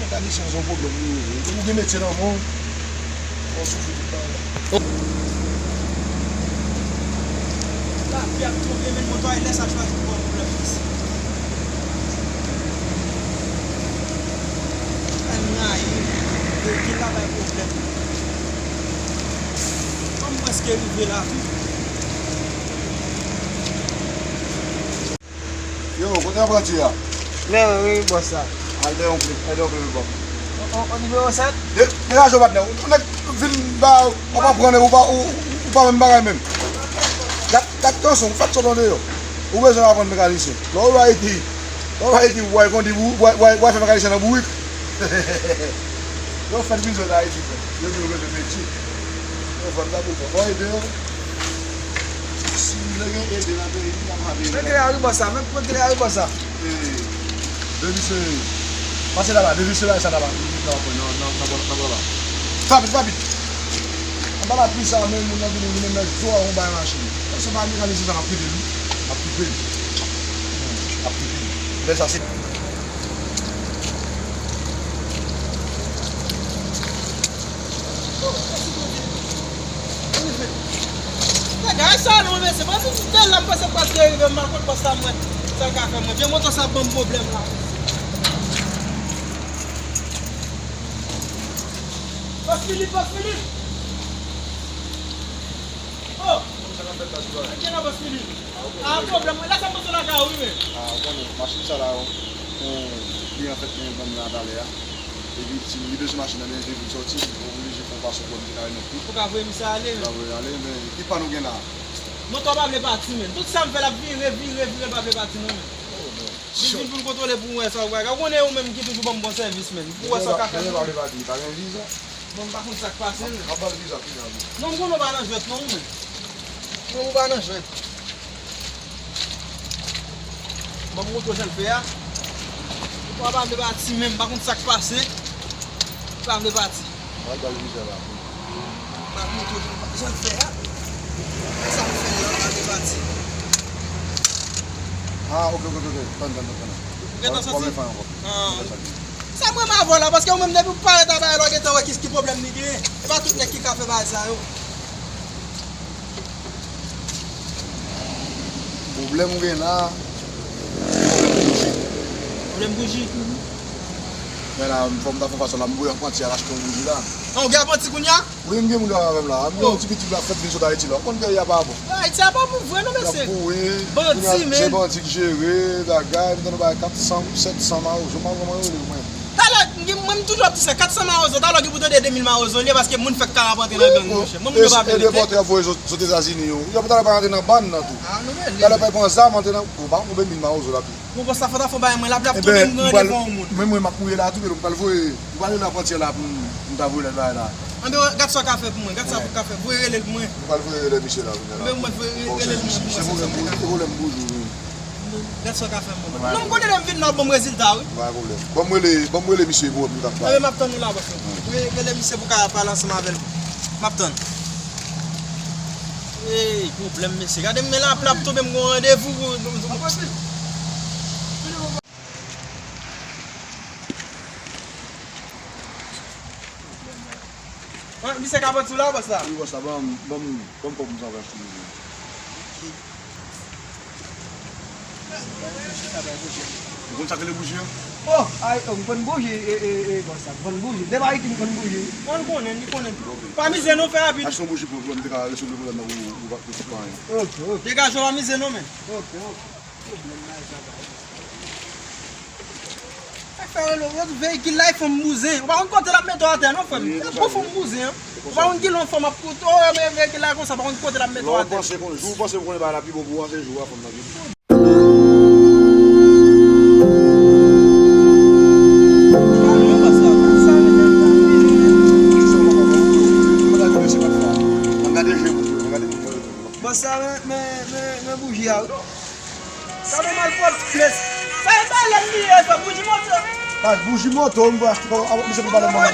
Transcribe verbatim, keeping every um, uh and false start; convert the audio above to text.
Mekanisyen se yon pwoblèm li ye. Depi w gen metye nan men w, w ap soufri tout bagay. Lapli ap tonbe, men moto a lè sa chwazi pou pran pwoblèm plis. Ann rayi, yo gen la bay pwoblèm. Kòm m prèske rive la tou. Yo, kote apranti a? Men wi, wi, bòs la. Al dèyè yon klip, al dèyè yon klip, bòs. O, o, o nimewo sèt? De-, degaje w, patnè. Ou nèg vin ba, w ap aprann, ou pa, ou, ou pa menm bagay menm. Gad, gad kanson, ou fèt sot andeyò. Ou bezwen aprann mekanisyen. Lè w rive Ayiti, lè w rive Ayiti, w al kondi, w al, w al, w al fè mekanisyen nan bourik. Lè w fèt vin sot Ayiti, frè. Yo di w bezwen metye. Yo fè m sa pou fè. Fò ede yo. Si m te gen ede nan peyi m, m t ap ap ede. Pran klè a wi bòs sa, men pran klè a wi bòs sa. E, depi se, pase laba, depi se la, sa laba, nan, nan, nan, nan, nan, nan, laba. Rapid, rapid. Anba lapli sa, men moun nan vini, vini met zo a yon bay machin. E se pa mekanisyen sa, m ap kite l wi. M ap kite l. M ap kite l. Lè sa se Bagay sa non, mesye. Panse tout de la m panse prèske rive, m pa konn bòs la mwen. Sa l ka fè mwen. Vye moto sa ban m pwoblèm la. Bòs Filip, bòs Filip. Oh! Sa k ap fèt la, ti bòy? Gen nan bòs Filip. Ah, ok. Ah, pwoblèm. Lè sa m panse lakay ou wi, men. Ah, ou konnen, machin sa la, yon kliyan fèk gen ban m la talè a. Epi, si li bezwen machin nan, men epi pou l sòti, li oblije fè yon pasò pou li te ka remèt li. Ou ka voye misye ale, men. Ou ka voye ale, men ki pa nou gen la? Moto a pa vle pati, men. Tout sa m fè, l ap vire, vire, vire, l pa vle pati, non, men. Oh, bon. Li vin pou l kontwole pou mwen sa ou pral. Ou konnen ou menm ki toujou ban m bon sèvis, men. Pou wè sa w ka fè. Li pa vle pati, li pa gen viza. Bon, m pa konn sa k pase, non. M ap ba l viza, kounye a, men. Non, m konnen w pa nan jwèt, non, men. Non, ou pa nan jwèt. Ban m montre w jan l fè a. Ou pa vle pati menm, m pa konn sa k pase. Ou pa vle pati. Mwen al ba l viza la. M ap montre w jan l fè a. Sa m fè la, ou pa vle pati. Ah, ok, ok, ok, ok. Tann, tann, tann, tann. Ou gentan soti? Pwoblèm fè ankò. Ah. Sa m renmen avè w la, paske ou menm depi w parèt a bagay la, w gentan wè ki, ki pwoblèm li genyen. E pa tout nèg ki ka fè bagay sa yo. Pwoblèm ou gen la, se pwoblèm bouji. Pwoblèm bouji? Mhm. Men la, fò m ta fè fason la, m voye apranti a achte yon bouji la. An, ou gen apranti kounye a? Wi, m gen moun k ap avè m la. M gen yon ti pitit la fèt vin sot Ayiti la. Ou konn peyi a pa bon. Ayiti a pa bon vre non, mesye. Y ap boure. Bandi, men. Se bandi k jere, bagay, m tande bagay kat san, sèt san mawozo, m pa konn kòman yo rele yo, mwen. Talè, mwen, m toujou ap di sa, kat san mawozo, talè gen pou tande de mil mawozo li ye, paske moun fèk ka ap antre nan gang, monchè. Mwen, moun yo pa vle. E depòte y ap voye sot, sot Etazini yo. Y ap talè pa antre nan bann nan tou. Ah, nou rele. Talè pa pran zam, antre nan, ou pa konn konbyen mil mawozo l ap ye. Bon, bòs la fò ta fè yon bagay mwen, l ap, l ap touye m nan devan yon moun. Mwen, mwen, m ap mouri la, touye l, m pral voye, m pral rele apranti a la pou m, m ta voye l bagay la. Anben, gad sa w ka fè pou mwen, gad sa w ka fè. Voye rele l pou mwen. M pral voye rele misye la, kounye a la. Anben, mwen voye rele l pou mwen, pou mwen, se sa m ka fè. Se pwoblèm pou ou, wi. Gad sa w ka fè pou mwen. Non, m konnen lè m vin la, w ban m rezilta, wi. Pa gen pwoblèm. Ban m rele, ban m rele misye pou w, pou m ta pale. Anben, m ap tann ou la, bòs mwen. Rele misye pou w ka pale ansanm avè l. M ap tann. Ey, pwoblèm, mesye. Gade m, men lapli ap tonbe, m gon randevou pou, pou, pou, An, misye ka pran sou la, bòs la? Wi, bòs la, ban m, ban m, ban m pran pou m sa vè sou li. Ou konn sa k rele bouji an? Oh, ay, oh, m konn bouji, e, e, e, bòs la, m konn bouji. Depi Ayiti, m konn bouji. Mwen konnen, li konnen. Ok. Pa mize non, fè rapid. Achte yon bouji pou, pou m te ka rezoud pwoblèm nan pou, pou, pou ti pa anyen. Ok, ok. Degaje w, pa mize non, men. Ok, ok. Pwoblèm nan e sa ba. Sa k fè rele w, veyikil la e fè m bouzen. Ou pa konn kote l ap mete w atè non, frè m. Wi, e pou sa. Ou fè m bouzen, an. Ou pa konn kilè yon fanm ap koute, oh, men veyikil la konsa, ou pa konn kote l ap mete w atè. Lè w panse kon, jou w panse w konnen bagay la pi bon pou w an, se jou a fanm nan vin. Bòs sa, men, men, men, men bouji a, wi. Sa nou malpwòpte, sa e balèn li ye, sa bouji moto. Ah, bouji moto, m va achte, misye pou balèn mwen.